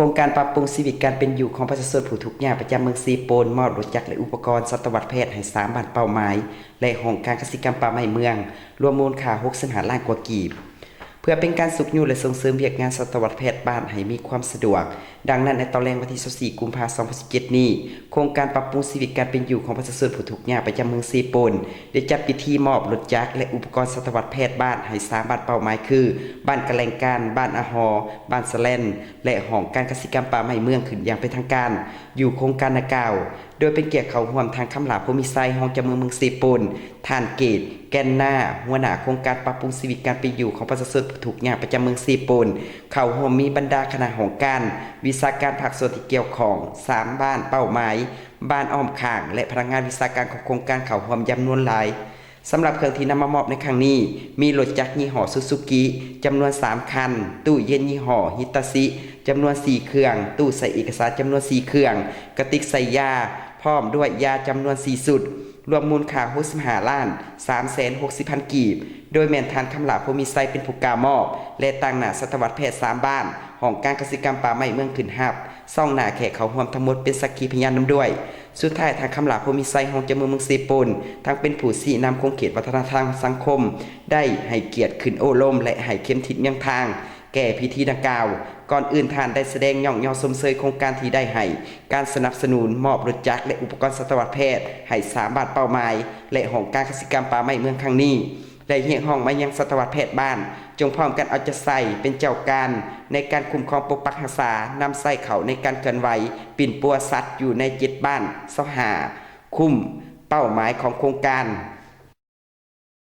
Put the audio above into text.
ໂຄງການປັບປຸງຊີວິດການເປັນຢູ່ຂອງປະຊາຊົນຜູ້ທຸກຍາກປະຈຳເມືອງເຊໂປນ ມອບລົດຈັກ ແລະ ອຸປະກອນສັດຕະວັດແພດໃຫ້ສາມບ້ານເປົ້າໝາຍ ແລະ ຫ້ອງການກະສິກຳປ່າໄມ້ເມືອງ ລວມມູນຄ່າຫົກສິບຫ້າລ້ານກວ່າກີບ. ເພື່ອເປັນການຊຸກຍູ້ ແລະ ສົ່ງເສີມວຽກງານສັດຕະວັດແພດບ້ານໃຫ້ມີຄວາມສະດວກ, ດັ່ງນັ້ນ ໃນຕອນແລງວັນທີຊາວສີ່ ກຸມພາ ສອງພັນສິບເຈັດນີ້, ໂຄງການປັບປຸງຊີວິດການເປັນຢູ່ຂອງປະຊາຊົນຜູ້ທຸກຍາກປະຈຳເມືອງເຊໂປນ ໄດ້ຈັດພິທີມອບລົດຈັກ ແລະ ອຸປະກອນສັດຕະວັດແພດບ້ານໃຫ້ສາມບ້ານເປົ້າໝາຍຄື ບ້ານກະແລງການ, ບ້ານອາຫໍ, ບ້ານສະແລນ ແລະ ຫ້ອງການກະສິກຳປ່າໄມ້ເມືອງຂຶ້ນຢ່າງເປັນທາງການ ຢູ່ໂຄງການດັ່ງກ່າວ, ໂດຍເປັນກຽດເຂົ້າຮ່ວມທັງ ຄຳຫຼາ ພົມວິໄຊ ຮອງເຈົ້າເມືອງເມືອງເຊໂປນ, ທ່ານ ເກດ ແກ່ນນາ ຫົວໜ້າໂຄງການປັບປຸງຊີວິດການເປັນຢູ່ຂອງປະຊາຊົນຜູ້ທຸກຍາກປະຈຳເມືອງເຊໂປນ, ເຂົ້າຮ່ວມມີບັນດາຄະນະຫ້ອງການ, ວິຊາການພາກສ່ວນທີ່ກ່ຽວຂ້ອງ, ສາມບ້ານເປົ້າໝາຍ, ບ້ານອ້ອມຂ້າງ ແລະ ພະນັກງານວິຊາການຂອງໂຄງການເຂົ້າຮ່ວມຈຳນວນຫຼາຍ. ສຳລັບເຄື່ອງທີ່ນຳມາມອບໃນຄັ້ງນີ້ ມີລົດຈັກຍີ່ຫໍ້ Suzuki ຈຳນວນສາມຄັນ, ຕູ້ເຢັນຍີ່ຫໍ້ Hitachi ຈຳນວນສີ່ເຄື່ອງ, ຕູ້ໃສ່ເອກະສານຈຳນວນສີ່ເຄື່ອງ, ກະຕິກໃສ່ຢາ ພ້ອມດ້ວຍຢາຈຳນວນສີ່ຊຸດ, ລວມມູນຄ່າຫົກສິບຫ້າລ້ານສາມແສນຫົກສິບພັນກີບ, ໂດຍແມ່ນທ່ານ ຄຳຫຼາ ພົມວິໄຊ ເປັນຜູ້ກ່າວມອບ ແລະ ຕາງໜ້າສັດຕະວັດແພດສາມບ້ານ, ຫ້ອງການກະສິກຳປ່າໄມ້ເມືອງຂຶ້ນຮັບ, ສ່ອງໜ້າແຂກເຂົ້າຮ່ວມທັງໝົດເປັນສັກຂີພະຍານນຳດ້ວຍ. ສຸດທ້າຍ ທ່ານ ຄຳຫຼາ ພົມວິໄຊ ຮອງເຈົ້າເມືອງເມືອງເຊໂປນ ທັງເປັນຜູ້ຊີ້ນຳຂົງເຂດວັດທະນະທຳສັງຄົມ ໄດ້ໃຫ້ກຽດຂຶ້ນໂອ້ລົມ ແລະ ໃຫ້ເຂັມທິດນຳທາງແກ່ພິທີດັ່ງກ່າວ. ກ່ອນອື່ນທ່ານໄດ້ສະແດງຍ້ອງຍໍຊົມເຊີຍໂຄງການທີ່ໄດ້ໃຫ້ການສະໜັບສະໜູນມອບລົດຈັກ ແລະ ອຸປະກອນສັດຕະວັດແພດໃຫ້ສາມບ້ານເປົ້າໝາຍ ແລະ ຫ້ອງການກະສິກຳປ່າໄມ້ເມືອງຄັ້ງນີ້ ແລະ ຮຽກຮ້ອງມາຍັງສັດຕະວັດແພດບ້ານ ຈົ່ງພ້ອມກັນເອົາໃຈໃສ່ເປັນເຈົ້າການໃນການຄຸ້ມຄອງປົກປັກຮັກສາ, ນຳໃຊ້ເຂົ້າໃນການເຄື່ອນໄຫວປິ່ນປົວສັດຢູ່ໃນເຈັດບ້ານ ຊາວຫ້າຄຸ້ມເປົ້າໝາຍຂອງໂຄງການ.